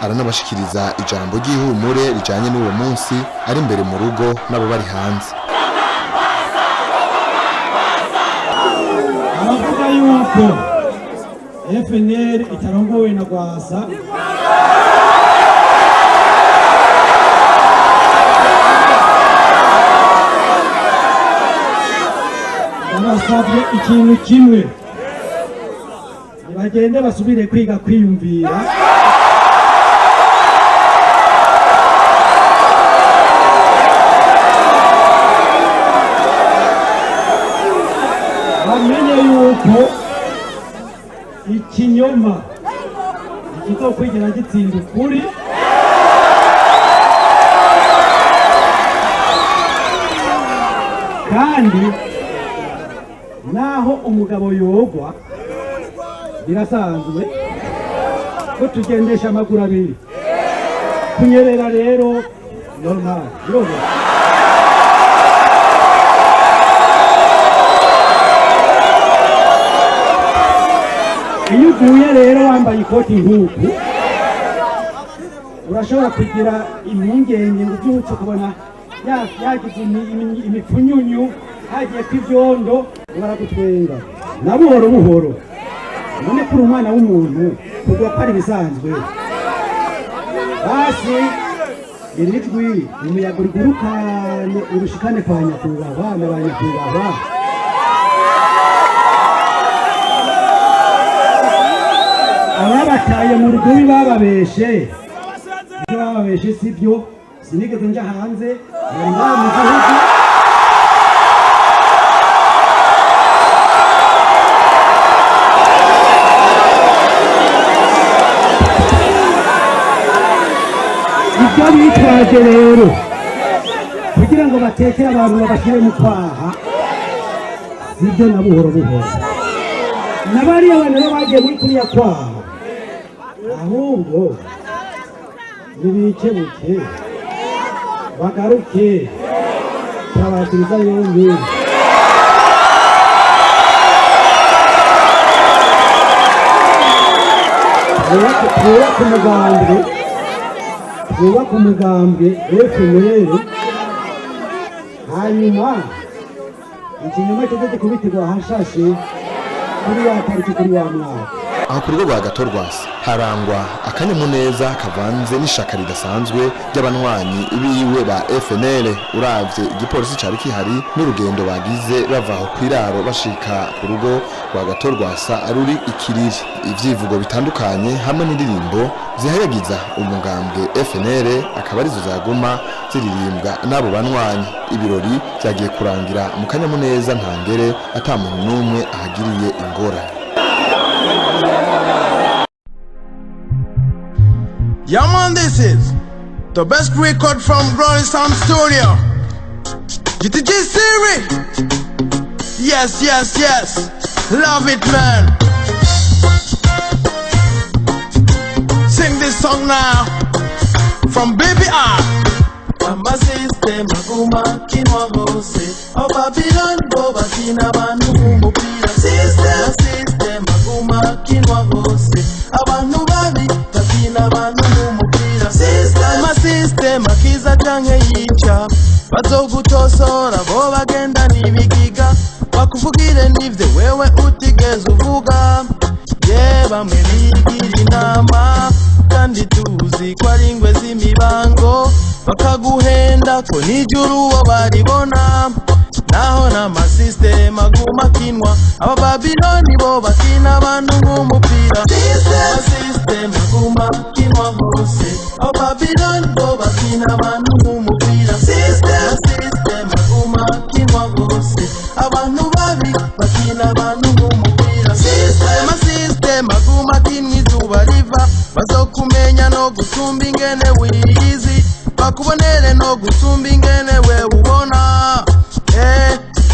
Aranabashikiriza ijambo ry'ihumure rijanye n'uwo munsi ari imbere mu rugo nabo bari hanze. Abavuga yuko FNL itarongowe na Rwasa basabye ikintu kimwe, nibagende basubire kwiga kwiyumvira. Bamenye yuko ikinyoma ikizokwigera gitsinda ukuri. Kandi naho umugabo yogwa birasanzwe ko tugendesha amaguru abiri, kunyerera rero normal biroroshye. Iyo uguye rero wambaye ikoti nk'uku urashobora kugira impungenge ngo ubyutse ukabona yagize imipfunyunyu hagiye kw'ivyondo, baragutwenga na buhoro buhoro. None kuri umwana w'umuntu kugwa ko ari bisanzwe, basi iri jwi umuyaga urigurukane urushikane kwa nyakubahwa na ba nyakubahwa. Ababataye mu rudubi bababeshe, ibyo bababeshe sibyo. Sinigeze nja hanze, nari ngaha mu gihugu. Ibyo bitwaje rero kugira ngo batekere abantu babashyire mu kwaha sibyo, na buhoro buhoro na bariya bantu rero bagiye muri kuriya kwaha, ahubwo nibikebuke bagaruke turabakiriza yombi. Twubake umugambwe, twubake umugambwe FNL, hanyuma ikinyoma kize gikubitirwa ahashashe kuri ya tariki kuri wa mwaka. Aho ku rugo rwa Agathon Rwasa harangwa akanyamuneza kavanze n'ishaka ridasanzwe ry'abanywanyi biwe ba FNL. Uravye igipolisi cari kihari n'urugendo bagize bava aho kw'iraro bashika ku rugo rwa Agathon Rwasa ruri ikiriri, ivyivugo bitandukanye hamwe n'indirimbo zihayagiza umugambwe FNL akaba arizo zaguma ziririmbwa n'abo banywanyi. Ibirori vyagiye kurangira mu kanyamuneza ntangere ata muntu n'umwe ahagiriye ingorane. Yeah man, this is the best record from Glory Sound Studio. GTG series. Yes, yes, yes. Love it, man. Sing this song now from Baby R. Amasystem aguma kinwa hose, abo Babylon bo bakina abantu b'umupira. System aguma kinwa hose, abantu babi bakina abantu b'umupira. Amasystem akiza canke yica, bazogutosora bo bagenda n'ibigiga, bakuvugire n'ivyo wewe utigeze uvuga. Ye bamwe bigira inama kandi tuzi ko ari ingwe z'imibango, bakaguhenda ko n'ijuru uwo baribona. Naho n'amasystem aguma akinwa, aba Babiloni bo bakina abantu nk'umupira. Amasystem aguma akinwa hose, aba Babiloni bo bakina abantu nk'umupira. Amasystem aguma akinwa hose, abantu babi bakina abantu nk'umupira. Amasystem aguma akinwa izuba riva, bazokumenya no gusumba ingene wiyizi, bakubonere no gusumba ingene we ubona.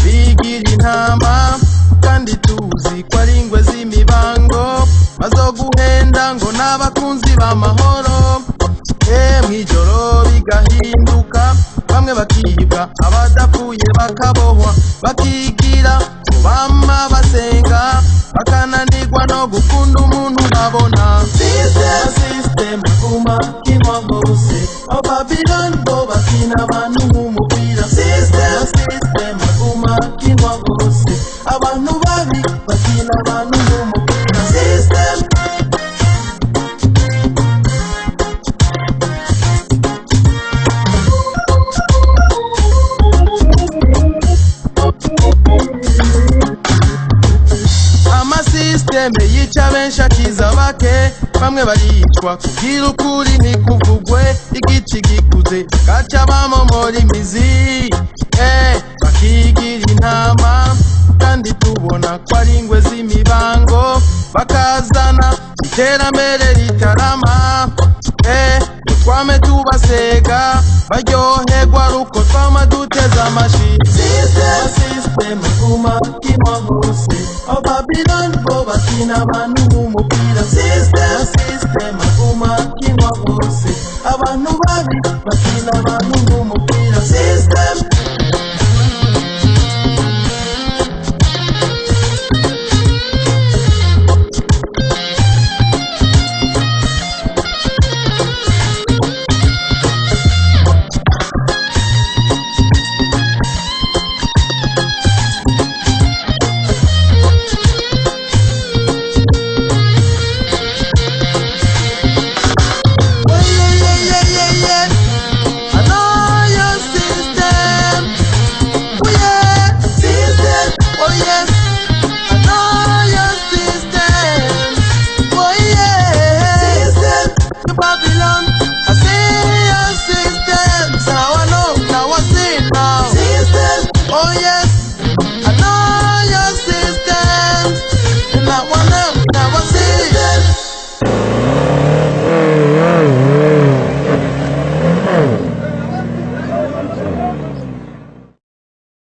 Bigira intama kandi tuzi ko ari ingwe z'imibango, bazoguhenda ngo n'abakunzi b'amahoro. Mw'ijoro bigahinduka, bamwe bakibwa abadapfuye bakabohwa, bakigira ngo bama basenga, bakananirwa no gukunda umuntu babona. System aguma aguma kinwa hose. Ababilon bo bakina abantu nk'umupira. System, system aguma kinwa hose. Abantu babi bakina abantu nk'umupira. System. Amasisiteme yica benshi akiza bake, bamwe baricwa kubwira ukuri ntikuvugwe. Igiti gikuze gaca bamomora imizi, bakigira intama kandi tubona ko ari ingwe z'imibango, bakazana iterambere ritarama. Twame tubasega baryoherwa ruko twama duteze amashi. System, system aguma kinwa hose. Ababilon bo bakina abantu nk'umupira. System, system aguma kinwa hose. Abantu babi bakina abantu nk'umupira. System.